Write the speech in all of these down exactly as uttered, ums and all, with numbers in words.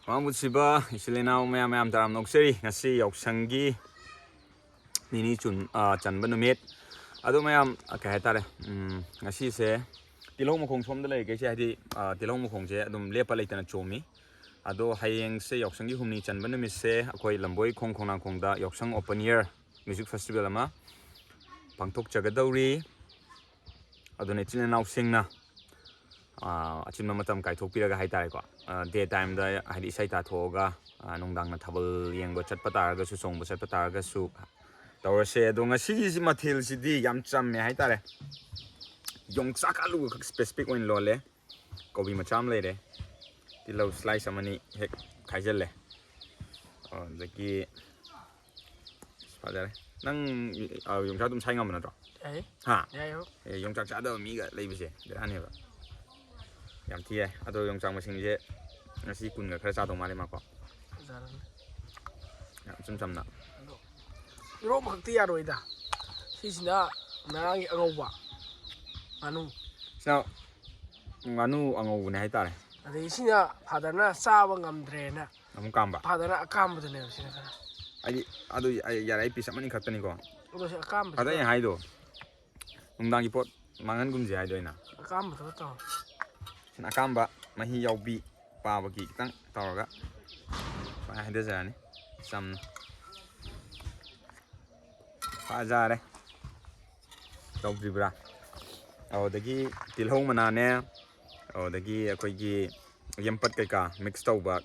ꯃꯥꯡꯕꯨꯠꯁꯤꯕ ꯏꯆꯤꯜ ꯏꯅꯥꯎ ꯃꯌꯥꯝ, ꯃꯌꯥꯝ ꯇꯔꯥꯝꯅ ꯑꯣꯛꯆꯔꯤ꯫ ꯉꯁꯤ ꯌꯥꯎꯁꯪꯒꯤ ꯅꯤꯅꯤ ꯆꯨꯟ-, ꯑ, ꯆꯟꯕ ꯅꯨꯃꯤꯠ꯫ ꯑꯗꯣ ꯃꯌꯥꯝ, ꯑ, ꯀꯩ ꯍꯥꯏꯇꯥꯔꯦ, ꯎꯝ, ꯉꯁꯤꯁꯦ ꯇꯤꯜꯍꯧ ꯃꯈꯣꯡ ꯁꯣꯝꯗ ꯂꯩꯔꯤꯈꯩꯁꯦ, ꯍꯥꯏꯗꯤ, ꯑ, ꯇꯤꯜꯍꯧ ꯃꯈꯣꯡꯁꯦ ꯑꯗꯨꯝ ꯂꯦꯞꯄ ꯂꯩꯇꯅ ꯆꯣꯡꯉꯤ꯫ ꯑꯗꯣ ꯍꯌꯦꯡꯁꯦ ꯌꯥꯎꯁꯪꯒꯤ ꯍꯨꯝꯅꯤ ꯆꯟꯕ ꯅꯨꯃꯤꯠꯁꯦ ꯑꯩꯈꯣꯏ ꯂꯝꯕꯣꯏ ꯈꯣꯡ ꯈꯣꯡꯅꯥꯡꯈꯣꯡꯗ ꯌꯥꯎꯁꯪ open air music festival ꯑꯃ ꯄꯥꯡꯊꯣꯛꯆꯒꯗꯧꯔꯤ꯫ ꯑꯗꯨꯅ ꯏꯆꯤꯜ ꯏꯅꯥꯎꯁꯤꯡꯅ, ꯑ, ꯑꯆꯤꯟꯕ ꯃꯇꯝ ꯀꯥꯏꯊꯣꯛꯄꯤꯔꯒ ꯍꯥꯏꯇꯥꯔꯦꯀꯣ, ꯑ, day timeꯗ ꯍꯥꯏꯗꯤ ꯏꯁꯩ ꯇꯥꯊꯣꯛꯑꯒ, ꯑ, ꯅꯨꯡꯗꯥꯡꯅ ꯊꯥꯕꯜ ꯌꯦꯡꯕ ꯆꯠꯄ ꯇꯥꯔꯒꯁꯨ, ꯆꯣꯡꯕ ꯆꯠꯄ ꯇꯥꯔꯒꯁꯨ ꯇꯧꯔꯁꯦ꯫ ꯑꯗꯣ ꯉꯁꯤꯒꯤꯁꯤ ꯃꯊꯦꯜꯁꯤꯗꯤ ꯌꯥꯝ ꯆꯝꯃꯦ ꯍꯥꯏꯇꯥꯔꯦ꯫ ꯌꯣꯡꯆꯥꯛ ꯑꯂꯨꯒ ꯈꯛ specific ꯑꯣꯏꯅ ꯂꯣꯜꯂꯦ꯫ ꯀꯣꯕꯤ ꯃꯆꯥ ꯑꯃ ꯂꯩꯔꯦ꯫ ꯇꯤꯜꯍꯧ slice ꯑꯃꯅꯤ ꯍꯦꯛ ꯈꯥꯏꯖꯜꯂꯦ꯫ ꯑꯗꯒꯤ ꯑꯁ, ꯐꯖꯔꯦ꯫ ꯅꯪ, ꯑ, ꯌꯣꯡꯆꯥꯛ ꯑꯗꯨꯝ ꯁꯥꯏ ꯉꯝꯕ ꯅꯠꯇ꯭ꯔꯣ? ꯌꯥꯏ꯫ ꯍꯥ? ꯌꯥꯏ, ꯍꯣꯏ꯫ ꯑꯦ, ꯌꯣꯡꯆꯥꯛ ꯆꯥꯗꯕ ꯃꯤꯒ ꯂꯩꯕꯁꯦ ꯕꯦꯔꯥꯅꯦꯕ꯫ ꯌꯥꯝ ꯊꯤ ꯌꯥꯏ꯫ ꯑꯗꯣ ꯌꯣꯡꯆꯥꯛ ꯃꯁꯤꯡꯁꯦ ꯉꯁꯤ ꯀꯨꯟꯒ ꯈꯔ ꯆꯥꯗꯧ ꯃꯥꯜꯂꯦ ꯃꯥꯀꯣ꯫ ꯐꯖꯔꯅꯤ꯫ ꯌꯥꯝ ꯏꯆꯝ ꯆꯝꯅ꯫ ꯑꯗꯣ ꯏꯔꯣꯝꯕ ꯈꯛꯇꯤ ꯌꯥꯔꯣꯏꯗ꯫ ꯁꯤꯁꯤꯅ ꯉꯔꯥꯡꯒꯤ ꯑꯉꯧꯕ ꯉꯥꯅꯨ꯫ ꯁꯤꯅ ꯉꯥꯅꯨ ꯑꯉꯧꯕꯅꯦ ꯍꯥꯏꯇꯥꯔꯦ꯫ ꯑꯗꯩ ꯁꯤꯅ ꯐꯥꯗꯔꯅ ꯆꯥꯕ ꯉꯝꯗ꯭ꯔꯦꯅ ꯑꯃꯨꯛ ꯀꯥꯝꯕ꯫ ꯐꯥꯗꯔꯅ ꯑꯀꯥꯝꯕꯗꯨꯅꯦꯕ ꯁꯤꯅ ꯈꯔ꯫ ꯍꯥꯏꯗꯤ ꯑꯗꯨ ꯑꯩ ꯌꯥꯔꯦ, ꯑꯩ piece ꯑꯃꯅꯤ ꯈꯛꯇꯅꯤꯀꯣ꯫ ꯑꯗꯣ ꯁꯤ ꯑꯀꯥꯝꯕꯁꯤꯅ ꯑꯗ ꯑꯩꯅ ꯍꯥꯏꯗꯣ, ꯅꯨꯡꯗꯥꯡꯒꯤ ꯄꯣꯠ ꯃꯥꯡꯍꯟꯒꯨꯝꯁꯦ ꯍꯥꯏꯗꯣ ꯑꯩꯅ꯫ ꯑꯀꯥꯝꯕꯗꯨꯒ ꯇꯧꯔꯣ꯫ ꯁꯤꯅ ꯑꯀꯥꯝꯕ ꯃꯍꯤ ꯌꯥꯎꯕꯤ ꯄꯥꯕꯒꯤ ꯈꯤꯇꯪ ꯇꯧꯔꯒ ꯁꯨꯃꯥꯏꯅ ꯍꯩꯊꯖꯔꯅꯤ ꯆꯝꯅ꯫ ꯐꯖꯔꯦ꯫ ꯇꯧꯗ꯭ꯔꯤꯕ꯭ꯔꯥ? ꯑꯗꯨꯗꯒꯤ ꯇꯤꯜꯍꯧ ꯃꯅꯥꯅꯦ, ꯑꯗꯨꯗꯒꯤ ꯑꯩꯈꯣꯏꯒꯤ ꯌꯦꯝꯄꯠ ꯀꯩꯀꯥ mix ꯇꯧꯕ,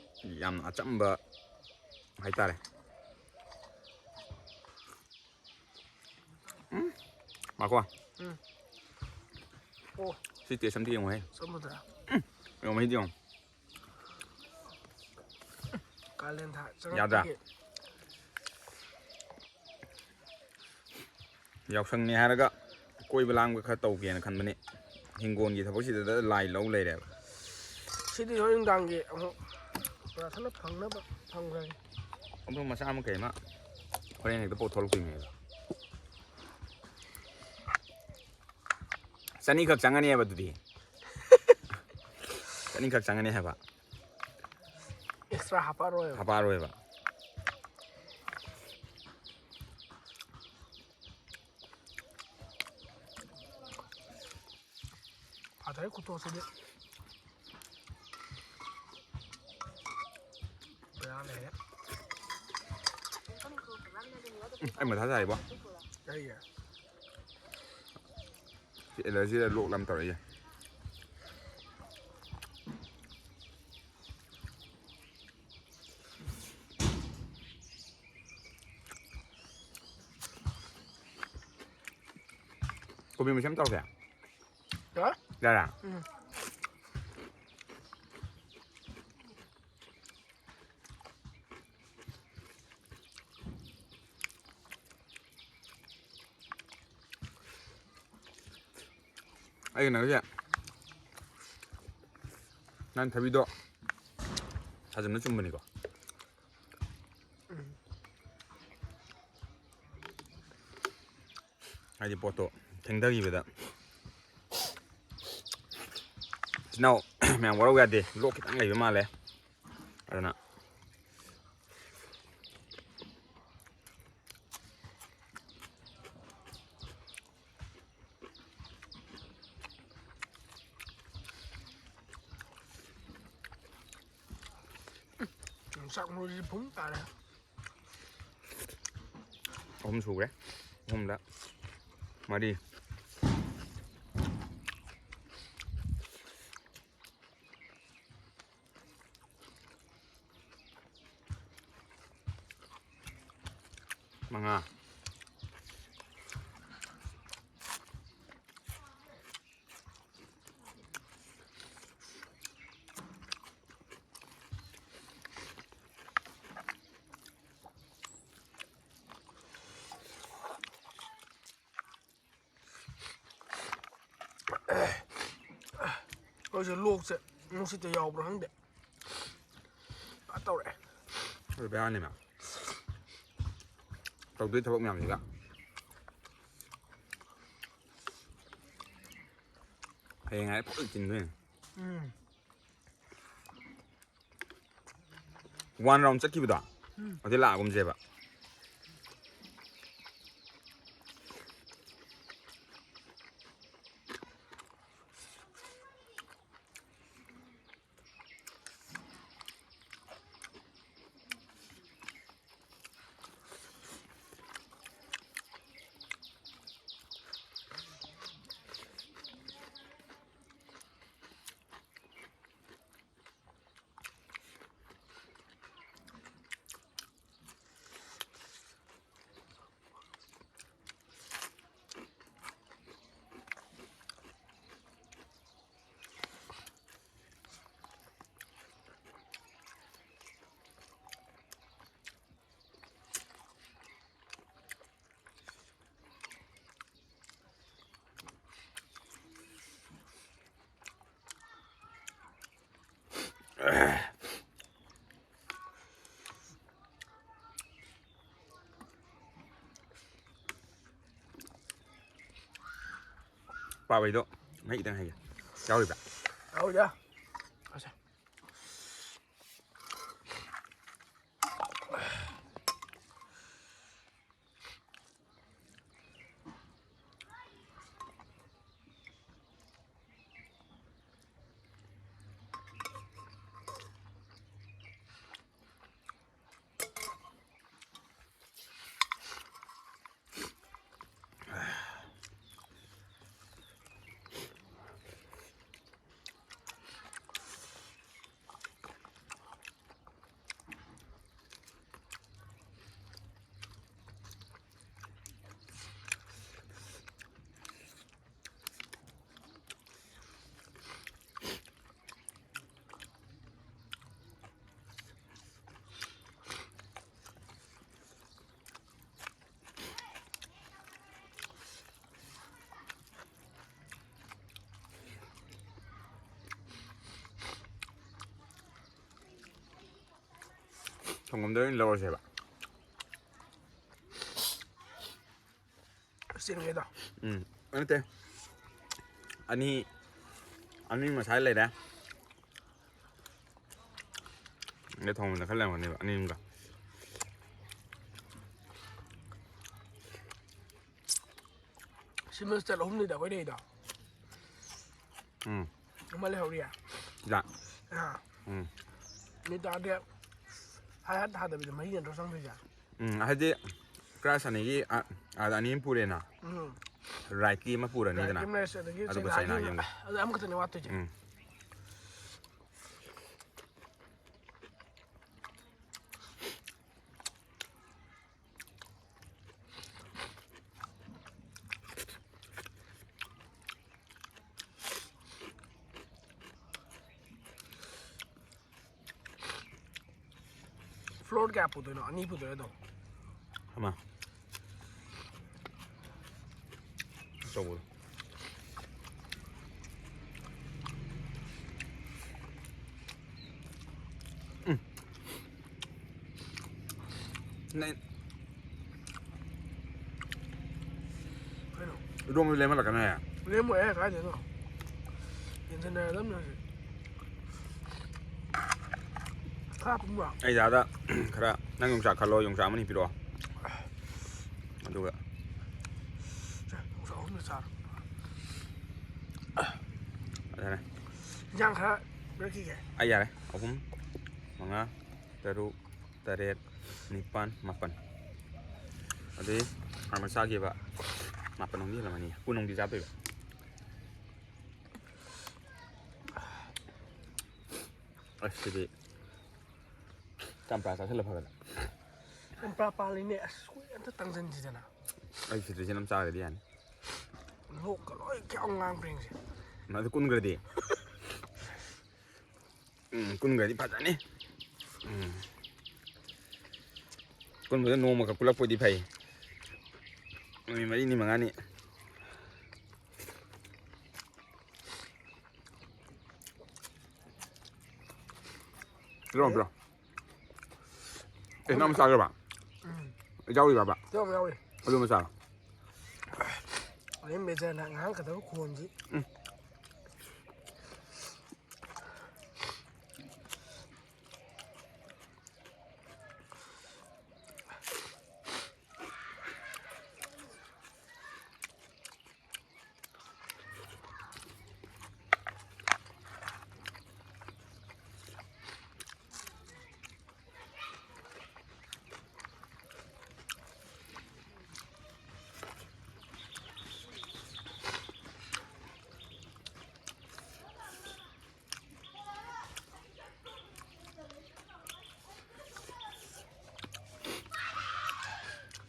ꯌꯥꯝ ꯑꯆꯝꯕ ꯍꯥꯏꯇꯥꯔꯦ꯫ ꯎꯝ, ꯃꯥꯀꯣ꯫ ꯎꯝ꯫ ꯑꯣ꯫ ꯁꯤ taste ꯑꯝꯇ ꯌꯦꯡꯉꯨꯍꯦ꯫ ꯆꯝꯐꯨꯠꯇ꯫ ꯎꯝ, ꯌꯦꯡꯉꯣ, ꯃꯍꯤꯗꯤ ꯌꯦꯡꯉꯣ꯫ ꯀꯥꯂꯦꯟ ꯊꯥ ꯌꯥꯗ꯭ꯔꯥ? ꯆꯪꯉꯛꯄꯒꯤ꯫ ꯌꯥꯎꯁꯪꯅꯤ ꯍꯥꯏꯔꯒ ꯀꯣꯏꯕ ꯂꯥꯡꯕ ꯈꯔ ꯇꯧꯒꯦꯅ ꯈꯟꯕꯅꯤ꯫ ꯍꯤꯡꯒꯣꯜꯒꯤ ꯊꯕꯛꯁꯤꯗ ꯂꯥꯏ ꯂꯧ ꯂꯩꯔꯦꯕ꯫ ꯁꯤꯗꯤ ꯍꯣꯔꯦꯟ ꯅꯨꯡꯗꯥꯡꯒꯤ ꯑꯃꯨꯛ ꯄꯨꯔꯥ ꯊꯟꯅ ꯐꯪꯅꯕ ꯊꯝꯈ꯭ꯔꯒꯦ꯫ ꯑꯗꯨ ꯃꯆꯥ ꯑꯃ ꯀꯩ ꯑꯃ ꯍꯣꯔꯦꯟ ꯍꯦꯛꯇ ꯄꯣꯠꯊꯣꯛꯂꯛꯇꯣꯏꯅꯦꯕ꯫ ꯆꯅꯤꯈꯛ ꯆꯪꯉꯅꯦꯕ ꯑꯗꯨꯗꯤ꯫ ꯆꯅꯤꯈꯛ ꯆꯪꯉꯅꯤ ꯍꯥꯏꯕ꯫ ꯆꯥ ꯍꯥꯞꯄꯛꯑꯔꯣꯏꯕ꯫ ꯍꯥꯞꯄꯛꯑꯔꯣꯏꯕ꯫ ꯐꯥꯗꯔ ꯈꯨꯇꯣꯛꯁꯤꯗꯤ ꯕꯦꯔꯥ ꯂꯩꯔꯦ꯫ ꯑꯩ ꯃꯊꯥ ꯁꯥꯏꯕꯣ꯫ ꯀꯩꯒꯤ? ꯁꯤ ꯑꯦꯂꯔꯖꯤꯗ ꯂꯣꯛ ꯂꯝ ꯇꯧꯔꯛꯏꯁꯦ꯫ ꯀꯣꯕꯤ ꯃꯁꯣꯏ ꯑꯃ ꯇꯧꯔꯛꯀꯦ꯫ ꯌꯥꯔꯦ? ꯌꯥꯔꯦ? ꯎꯝ꯫ ꯑꯩꯒꯤ ꯅꯪꯁꯦ ꯅꯪ ꯊꯕꯤꯗꯣ ꯁꯥꯖꯟꯅ ꯆꯨꯝꯕꯅꯤꯀꯣ꯫ ꯍꯥꯏꯗꯤ ꯄꯣꯠꯇꯣ ꯊꯦꯡꯊꯈꯤꯕꯗ ꯏꯆꯤꯟ ꯏꯅꯥꯎ ꯃꯌꯥꯝ ꯋꯥꯔꯧ ꯌꯥꯗꯦ, ꯂꯣꯛ ꯈꯤꯇꯪ ꯂꯩꯕ ꯃꯥꯜꯂꯦ꯫ ꯑꯗꯨꯅ ꯌꯣꯡꯆꯥꯛ ꯃꯔꯨꯁꯤ ꯐꯨꯝ ꯇꯥꯔꯦ꯫ ꯑꯍꯨꯝ ꯁꯨꯈ꯭ꯔꯦ꯫ ꯑꯍꯨꯝꯗ ꯃꯔꯤ꯫ ꯃꯉꯥ꯫ ꯑꯩꯈꯣꯏꯁꯦ ꯂꯣꯛꯁꯦ ꯅꯨꯡꯁꯤꯠꯇ ꯌꯥꯎꯕ꯭ꯔꯥ ꯈꯪꯗꯦ꯫ ꯑꯥ, ꯇꯧꯔꯛꯑꯦ꯫ ꯑꯗꯨ ꯕꯦꯔꯥꯅꯤ ꯃꯌꯥꯝ꯫ ꯇꯧꯗꯣꯏ ꯊꯕꯛ ꯃꯌꯥꯝꯁꯤꯒ꯫ ꯍꯌꯦꯡ ꯍꯥꯏꯔ ꯐꯖꯅ ꯆꯤꯟꯗꯣꯏꯅꯤ꯫ ꯎꯝ꯫ ꯋꯥꯟ ꯔꯥꯎꯟ ꯆꯠꯈꯤꯕꯗꯣ, ꯎꯝ꯫ ꯑꯗꯨ ꯂꯥꯛꯑꯒꯨꯝꯁꯦꯕ꯫ ꯄꯥꯕꯩꯗꯣ ꯃꯍꯤ ꯈꯤꯇꯪ ꯍꯩꯒꯦ꯫ ꯌꯥꯎꯔꯤꯕ꯭ꯔꯥ? ꯌꯥꯎꯔꯤꯗ꯫ ꯑꯁꯦ꯫ ꯁꯪꯒꯣꯝꯗ ꯑꯣꯏꯅ ꯂꯧꯔꯁꯦꯕ꯫ ꯆꯦꯟꯒꯦꯗꯣ꯫ ꯎꯝ꯫ ꯅꯠꯇꯦ꯫ ꯑꯅꯤ, ꯑꯅꯤ ꯃꯁꯥꯏ ꯂꯩꯔꯦ꯫ ꯑꯗ ꯊꯣꯡꯕꯗ ꯈꯔ ꯂꯩꯔꯝꯒꯅꯦꯕ ꯑꯅꯤ ꯑꯍꯨꯝꯒ꯫ ꯁꯤ ꯃꯁꯇꯔ ꯑꯍꯨꯝꯅꯤꯗ ꯑꯩꯈꯣꯏ ꯂꯩꯗꯣ꯫ ꯎꯝ꯫ ꯑꯃ ꯂꯩꯍꯧꯔꯤ꯫ ꯁꯤꯗ꯫ ꯑꯥ꯫ ꯎꯝ꯫ ꯃꯤ ꯇꯥꯗꯦ꯫ ꯍꯥꯏ ꯍꯥꯏ ꯊꯥꯗꯕꯤꯗ ꯃꯍꯤ ꯅꯠꯇ꯭ꯔꯣ ꯆꯪꯗꯣꯏꯁꯦ? ꯎꯝ, ꯍꯥꯏꯗꯤ ꯀ꯭ꯂꯥꯁ ꯑꯅꯤꯒꯤ, ꯑ, ꯑꯥꯗ ꯑꯅꯤ ꯑꯃ ꯄꯨꯔꯦꯅ꯫ ꯎꯝ꯫ ꯔꯥꯏꯠꯀꯤ ꯑꯃ ꯄꯨꯔꯅꯤꯗꯅ꯫ ꯔꯥꯏꯠꯀꯤ ꯑꯃ ꯂꯩꯔꯁꯦ, ꯑꯗꯒꯤ ꯑꯗꯨꯒ ꯆꯩꯅꯥꯒꯤ ꯆꯩꯅꯥꯒꯤ ꯑꯃ꯫ ꯑꯃꯒ꯫ ꯑꯗꯨ ꯑꯃꯈꯛꯇꯅꯦ ꯋꯥꯠꯇꯣꯏꯁꯦ꯫ ꯎꯝ꯫ ꯐ꯭ꯂꯣꯔ ꯀꯌꯥ ꯄꯨꯗꯣꯏꯅꯣ? ꯑꯅꯤ ꯄꯨꯗꯣꯏꯔꯣ ꯑꯗꯨꯝ? ꯑꯃ꯫ ꯑꯆꯧꯕꯗꯣ꯫ ꯎꯝ꯫ ꯅꯩ-, ꯀꯩꯅꯣ? ꯏꯔꯣꯝꯕꯗꯨ ꯂꯦꯝꯍꯜꯂꯛꯀꯅꯨꯍꯦ꯫ ꯂꯦꯝꯃꯣꯏꯍꯦ, ꯀꯥꯏꯗꯩꯅꯣ? ꯌꯦꯟꯁꯤꯟꯅꯔꯗꯕꯅꯦ ꯍꯧꯖꯤꯛ꯫ ꯈꯔ ꯍꯥꯞꯄꯨꯝꯕ꯭ꯔꯣ? ꯑꯩ ꯑꯥꯗ ꯈꯔ, ꯅꯪ ꯌꯣꯡꯆꯥꯛ ꯈꯜꯂꯣ, ꯌꯣꯡꯆꯥꯛ ꯑꯃꯅꯤ ꯄꯤꯔꯛꯑꯣ꯫ ꯑꯗꯨꯒ ꯁꯦ, ꯌꯣꯡꯆꯥꯛ ꯑꯍꯨꯝꯗ ꯆꯥꯔꯣ꯫ ꯐꯖꯔꯦ꯫ ꯏꯟꯖꯥꯡ ꯈꯔ ꯄꯤꯔꯛꯈꯤꯒꯦ꯫ ꯑꯩ ꯌꯥꯔꯦ꯫ ꯑꯍꯨꯝ, ꯃꯉꯥ, ꯇꯔꯨꯛ, ꯇꯔꯦꯠ, ꯅꯤꯄꯥꯟ, ꯃꯥꯄꯟ꯫ ꯑꯗꯨꯗꯤ ꯍꯥꯟꯅ ꯆꯥꯈꯤꯕ ꯃꯥꯄꯟ ꯑꯃꯗꯤ ꯍꯦꯜꯂꯝꯃꯅꯤ꯫ ꯀꯨꯟ ꯑꯃꯗꯤ ꯆꯥꯗꯣꯏꯕ꯫ ꯑꯁ, ꯁꯤꯗꯤ ꯆꯝꯄ꯭ꯔꯥ ꯆꯥꯁꯤꯜꯂ ꯐꯒꯗ꯭ꯔꯥ? ꯆꯝꯄ꯭ꯔꯥ ꯄꯥꯜꯂꯤꯅꯦ꯫ ꯑꯁ, ꯑꯩꯈꯣꯏ ꯑꯝꯇ ꯇꯪꯁꯤꯟꯁꯤꯗꯅ꯫ ꯑꯩ ꯁꯤꯇ꯭ꯔꯤꯁꯤꯅ ꯑꯃ ꯆꯥꯔꯒꯗꯤ ꯌꯥꯅꯤ꯫ ꯂꯣꯛꯀ ꯂꯣꯏ ꯀꯌꯥꯝ ꯉꯥꯡꯈ꯭ꯔꯦ ꯉꯁꯤ꯫ ꯑꯗꯨ ꯀꯨꯟꯈ꯭ꯔꯗꯤ? ꯎꯝ, ꯀꯨꯟꯈ꯭ꯔꯗꯤ ꯐꯖꯅꯤ꯫ ꯎꯝ꯫ ꯀꯨꯟꯕꯗ ꯅꯣꯡꯃꯈꯛ ꯄꯨꯂꯞ ꯑꯣꯏꯗꯤ ꯐꯩ꯫ ꯅꯨꯃꯤꯠ ꯃꯔꯤꯅꯤ ꯃꯉꯥꯅꯤ꯫ ꯄꯤꯔꯛꯑꯣ, ꯄꯤꯔꯛꯑꯣ꯫ ꯑꯦ, ꯅꯪ ꯑꯃ ꯆꯥꯒ꯭ꯔꯕ? ꯎꯝ꯫ ꯌꯥꯎꯔꯤꯕꯕ? ꯌꯥꯎꯔꯤ, ꯌꯥꯎꯔꯤ꯫ ꯑꯗꯨ ꯑꯃ ꯆꯥꯔꯣ꯫ ꯑꯗꯩ ꯃꯦꯖꯔꯅ ꯉꯥꯏꯍꯥꯛ ꯀꯗꯕ ꯈꯣꯟꯁꯤ꯫ ꯎꯝ꯫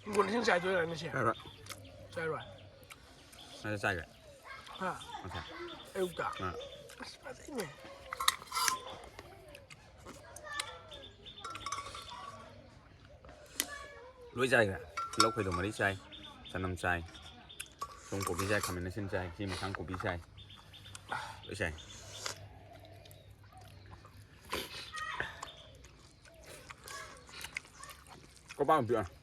ꯍꯤꯡꯒꯣꯜ ꯏꯁꯤꯡ ꯆꯥꯏꯗꯣꯏꯔꯥ ꯉꯁꯤ? ꯆꯥꯔꯣꯏ꯫ ꯆꯥꯔꯣꯏ? ꯅꯪ ꯆꯥꯏꯈ꯭ꯔꯦ? ꯍꯥ? ꯉꯁꯥꯏ꯫ ꯑꯌꯨꯛꯇ? ꯑꯥ꯫ ꯑꯁ, ꯐꯖꯩꯅꯦ꯫ ꯂꯣꯏ ꯆꯥꯏꯈ꯭ꯔꯦ꯫ ꯇꯤꯜꯍꯧ ꯈꯣꯏꯗꯣ ꯃꯔꯤ ꯆꯥꯏ, ꯆꯅꯝ ꯆꯥꯏ, ꯁꯣꯝ ꯀꯣꯕꯤ ꯆꯥꯏ, ꯈꯥꯃꯦꯟ ꯑꯁꯤꯟ ꯆꯥꯏ, ꯁꯤ ꯃꯁꯥꯡ ꯀꯣꯕꯤ ꯆꯥꯏ, ꯂꯣꯏ ꯆꯥꯏ꯫ ꯀꯣꯄꯥꯛ ꯑꯃ ꯄꯤꯔꯛꯑꯣ꯫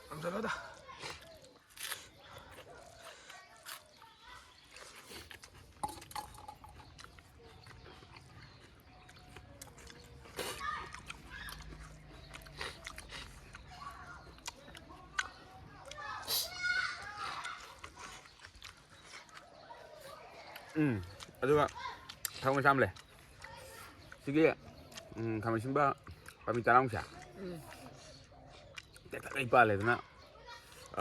ꯉꯝꯖꯜꯂꯣꯗ꯫ ꯎꯝ, ꯑꯗꯨꯒ ꯊꯕꯛ ꯃꯆꯥ ꯑꯃ ꯂꯩ꯫ ꯁꯤꯒꯤ, ꯎꯝ, ꯈꯥꯃꯦꯟ ꯑꯁꯤꯟꯕ ꯄꯥꯝꯕꯤ ꯇꯔꯥꯃꯨꯛꯁꯦ꯫ ꯎꯝ꯫ ꯇꯦꯛ ꯇꯦꯛ ꯄꯥꯜꯂꯦ ꯑꯗꯨꯅ,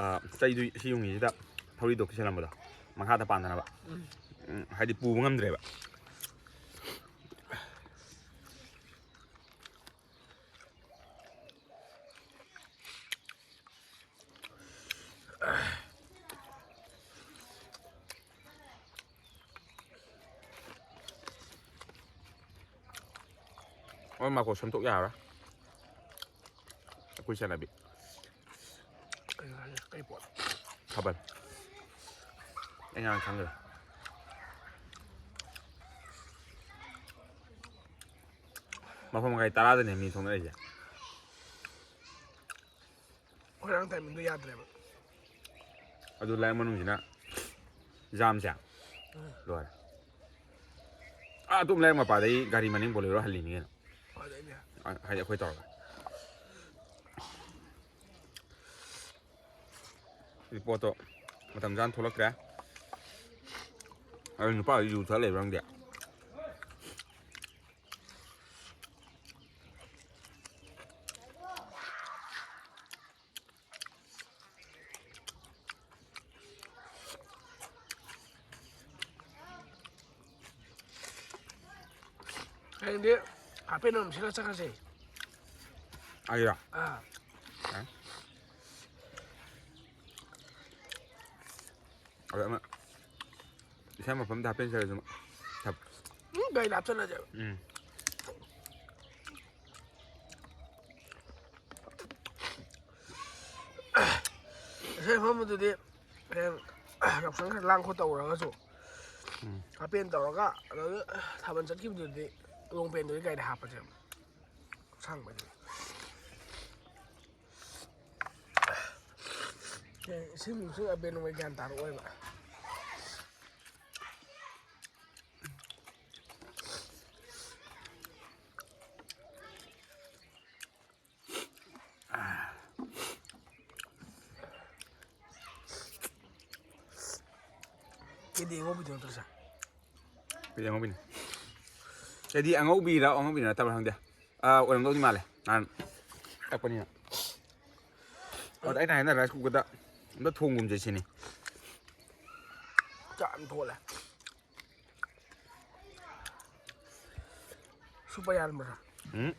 ꯑ, ꯆꯩꯗꯨ ꯁꯤ ꯌꯨꯡꯉꯤꯁꯤꯗ ꯊꯧꯔꯤꯗꯣ ꯀꯤꯁꯜꯂꯝꯕꯗꯣ ꯃꯈꯥꯗ ꯄꯥꯟꯗꯅꯕ꯫ ꯎꯝ꯫ ꯎꯝ, ꯍꯥꯏꯗꯤ ꯄꯨꯕ ꯉꯝꯗ꯭ꯔꯦꯕ꯫ ꯍꯣꯏ, ꯃꯥꯀꯣ ꯁꯦꯝꯗꯣꯛ ꯌꯥꯔꯔꯣꯏ꯫ ꯑꯩꯈꯣꯏ ꯆꯠꯅꯕꯤ꯫ ꯀꯩꯅꯣ ꯍꯥꯏꯁꯦ? ꯀꯩ ꯄꯣꯠ? ꯊꯥꯕꯜ꯫ ꯑꯩ ꯉꯔꯥꯡ ꯈꯪꯗ꯭ꯔꯦ꯫ ꯃꯥꯄꯟ ꯃꯈꯥꯏ ꯇꯔꯥꯗꯅꯦ ꯃꯤ ꯊꯣꯛꯅꯔꯤꯁꯦ꯫ ꯃꯣꯏꯔꯥꯡ timing ꯗꯣ ꯌꯥꯗ꯭ꯔꯦꯕ꯫ ꯑꯗꯨ ꯂꯥꯏꯔꯤꯛ ꯃꯅꯨꯡꯁꯤꯅ ꯖꯥꯝꯁꯦ ꯎꯝ꯫ ꯂꯣꯏꯔꯦ꯫ ꯑꯥ, ꯑꯗꯨꯝ ꯂꯥꯏꯔꯤꯛ ꯃꯄꯥꯗꯩ ꯒꯥꯔꯤ ꯃꯅꯤꯡ Bolero ꯍꯜꯂꯤꯅꯤ ꯀꯩꯅꯣ꯫ ꯐꯖꯩꯅꯦ꯫ ꯑ-, ꯍꯥꯏꯗꯤ ꯑꯩꯈꯣꯏ ꯇꯧꯔꯒ꯫ ꯁꯤ ꯄꯣꯠꯇꯣ ꯃꯇꯝ ꯆꯥꯅ ꯊꯣꯛꯂꯛꯇ꯭ꯔꯦ꯫ ꯑꯗꯨ ꯅꯨꯄꯥ ꯌꯨ ꯊꯛ ꯂꯩꯕ꯭ꯔꯥ ꯈꯪꯗꯦ꯫ ꯍꯌꯦꯡꯗꯤ ꯍꯥꯄꯦꯟ ꯑꯃ ꯁꯤꯜꯂ ꯆꯠꯈ꯭ꯔꯁꯦ꯫ ꯑꯩꯔꯣ? ꯑꯥ꯫ ꯑ? ꯑꯗ ꯑꯃ ꯏꯁꯥ ꯃꯐꯝꯗ ꯍꯥꯄꯦꯟ ꯁꯦꯠꯂꯁꯨ ꯊꯞ-, ꯎꯝ, ꯒꯥꯔꯤꯗ ꯍꯥꯞꯆꯜꯂꯁꯦꯕ꯫ ꯎꯝ꯫ ꯏꯁꯩ ꯃꯐꯝꯗꯨꯗꯤ ꯍꯌꯦꯡ ꯌꯥꯎꯁꯪ ꯈꯔ ꯂꯥꯡ ꯈꯣꯠ ꯇꯧꯔꯒꯁꯨ ꯎꯝ꯫ ꯍꯥꯄꯦꯟ ꯇꯧꯔꯒ ꯑꯗꯨꯗ ꯊꯥꯕꯜ ꯆꯠꯈꯤꯕꯗꯨꯗꯤ ꯂꯣꯡ ꯄꯦꯟꯗꯨꯗꯤ ꯀꯥꯏꯗ ꯍꯥꯞꯄꯁꯦꯕ? ꯑꯁꯥꯡꯕꯗꯤ꯫ ꯏꯁꯤꯡ ꯅꯨꯡꯁꯤꯡ ꯑꯕꯦꯟ ꯅꯣꯡꯃꯩ ꯒ꯭ꯌꯥꯟ ꯇꯥꯔꯛꯑꯣꯏꯕ꯫ ꯀꯦꯗꯤ ꯑꯉꯧꯕꯤꯗꯨ ꯅꯠꯇ꯭ꯔꯣ ꯁꯦ? ꯀꯦꯗꯤ ꯑꯉꯧꯕꯤꯅꯤ꯫ ꯀꯦꯗꯤ ꯑꯉꯧꯕꯤꯔ ꯑꯉꯧꯕꯤ ꯅꯠꯇꯕ꯭ꯔꯥ ꯈꯪꯗꯦ꯫ ꯑꯥ, ꯑꯣꯏꯔꯝꯗꯧꯗꯤ ꯃꯥꯜꯂꯦ꯫ ꯅꯍꯥꯟ ꯇꯛꯄꯅꯤꯅ꯫ ꯑꯗ ꯑꯩꯅ ꯍꯥꯏꯅ ꯔꯥꯏꯁ ꯀꯨꯀꯔꯗ ꯑꯝꯇ ꯊꯣꯡꯒꯨꯝꯁꯦ ꯁꯤꯅꯤ꯫ ꯆꯥꯛ ꯌꯥꯝ ꯊꯣꯛꯂꯦ꯫ ꯁꯨꯄꯔ ꯌꯥꯔꯝꯕ꯭ꯔꯥ? ꯎꯝ꯫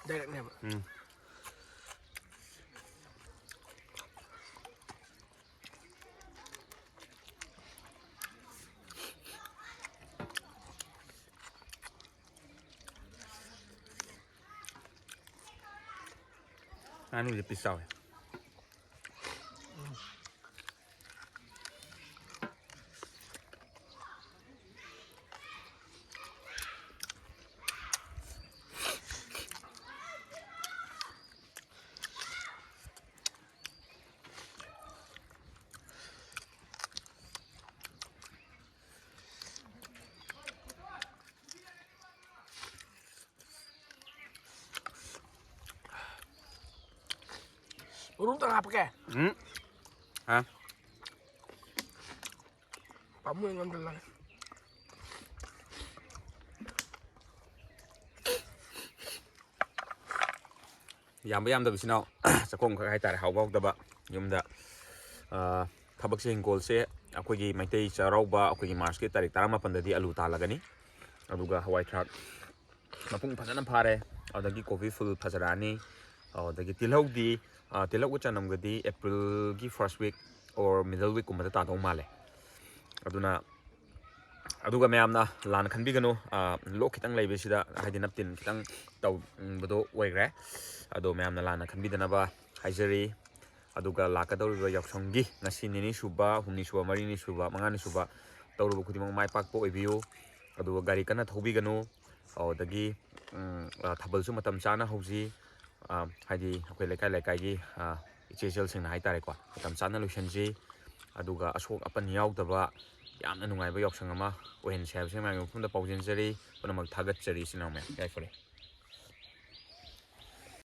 ꯗꯥꯏꯔꯦꯛꯅꯦꯕ꯫ ꯎꯝ꯫ ꯉꯥꯅꯨꯁꯦ ꯄꯤꯁ ꯆꯥꯎꯋꯦ꯫ ꯃꯔꯨ ꯑꯝꯇꯪ ꯍꯥꯞꯄꯛꯀꯦ꯫ ꯎꯝ꯫ ꯍꯥ? ꯄꯥꯝꯃꯨ ꯉꯝꯗ ꯂꯪ꯫ ꯌꯥꯝꯕ ꯌꯥꯝꯗꯕ ꯏꯆꯤꯟ ꯏꯅꯥꯎ ꯆꯥꯛꯈꯣꯝꯈꯛ ꯍꯥꯏꯇꯥꯔꯦ, ꯍꯥꯎꯕ ꯍꯥꯎꯇꯕ ꯌꯨꯝꯗ, ꯑ, ꯊꯕꯛꯁꯦ, ꯍꯤꯡꯒꯣꯜꯁꯦ ꯑꯩꯈꯣꯏꯒꯤ ꯃꯩꯇꯩ ꯆꯩꯔꯥꯎꯕ ꯑꯩꯈꯣꯏꯒꯤ ꯃꯥꯔꯁꯀꯤ ꯇꯥꯔꯤꯛ ꯇꯔꯥꯃꯥꯄꯟꯗꯗꯤ ꯑꯂꯨ ꯇꯥꯜꯂꯒꯅꯤ꯫ ꯑꯗꯨꯒ ꯍꯋꯥꯏ ꯊ꯭ꯔꯥꯛ ꯃꯄꯨꯡ ꯐꯖꯅ ꯐꯥꯔꯦ꯫ ꯑꯗꯒꯤ ꯀꯣꯕꯤ ꯐꯨꯜ ꯐꯖꯔꯛꯑꯅꯤ꯫ ꯑꯗꯒꯤ ꯇꯤꯜꯍꯧꯗꯤ, ꯑ, ꯇꯤꯜꯍꯧꯒ ꯆꯅꯝꯒꯗꯤ April ꯒꯤ first week or middle week ꯀꯨꯝꯕꯗ ꯇꯥꯗꯧ ꯃꯥꯜꯂꯦ꯫ ꯑꯗꯨꯅ, ꯑꯗꯨꯒ ꯃꯌꯥꯝꯅ ꯂꯥꯟꯅ ꯈꯟꯕꯤꯒꯅꯨ, ꯑ, ꯂꯣꯛ ꯈꯤꯇꯪ ꯂꯩꯕꯁꯤꯗ, ꯍꯥꯏꯗꯤ ꯅꯞꯇꯤꯟ ꯈꯤꯇꯪ ꯇꯧꯕꯗꯣ ꯑꯣꯏꯈ꯭ꯔꯦ꯫ ꯑꯗꯣ ꯃꯌꯥꯝꯅ ꯂꯥꯟꯅ ꯈꯟꯕꯤꯗꯅꯕ ꯍꯥꯏꯖꯔꯤ꯫ ꯑꯗꯨꯒ ꯂꯥꯛꯀꯗꯧꯔꯤꯕ ꯌꯥꯎꯁꯪꯒꯤ ꯉꯁꯤ ꯅꯤꯅꯤ ꯁꯨꯕ, ꯍꯨꯝꯅꯤ ꯁꯨꯕ, ꯃꯔꯤꯅꯤ ꯁꯨꯕ, ꯃꯉꯥꯅꯤ ꯁꯨꯕ ꯇꯧꯔꯨꯕ ꯈꯨꯗꯤꯡꯃꯛ ꯃꯥꯏ ꯄꯥꯛꯄ ꯑꯣꯏꯕꯤꯌꯨ꯫ ꯑꯗꯨꯒ ꯒꯥꯔꯤ ꯀꯟꯅ ꯊꯧꯕꯤꯒꯅꯨ꯫ ꯑꯗꯒꯤ, ꯎꯝ, ꯑ, ꯊꯥꯕꯜꯁꯨ ꯃꯇꯝ ꯆꯥꯅ ꯍꯧꯁꯤ꯫ ꯑ, ꯍꯥꯏꯗꯤ ꯑꯩꯈꯣꯏ ꯂꯩꯀꯥꯏ ꯂꯩꯀꯥꯏꯒꯤ, ꯑ, ꯏꯆꯦ ꯏꯆꯜꯁꯤꯡꯅ ꯍꯥꯏꯇꯥꯔꯦꯀꯣ, ꯃꯇꯝ ꯆꯥꯅ ꯂꯣꯏꯁꯤꯟꯁꯤ꯫ ꯑꯗꯨꯒ ꯑꯁꯣꯛ ꯑꯄꯟ ꯌꯥꯎꯗꯕ ꯌꯥꯝꯅ ꯅꯨꯡꯉꯥꯏꯕ ꯌꯥꯎꯁꯪ ꯑꯃ ꯑꯣꯏꯍꯟꯁꯤ ꯍꯥꯏꯕꯁꯤ ꯃꯌꯥꯝꯒꯤ ꯃꯐꯝꯗ ꯄꯥꯎꯖꯦꯟꯖꯔꯤ꯫ ꯄꯨꯝꯅꯃꯛ ꯊꯥꯒꯠꯆꯔꯤ, ꯏꯆꯤꯟ ꯏꯅꯥꯎ ꯃꯌꯥꯝ꯫ ꯌꯥꯏꯐꯔꯦ꯫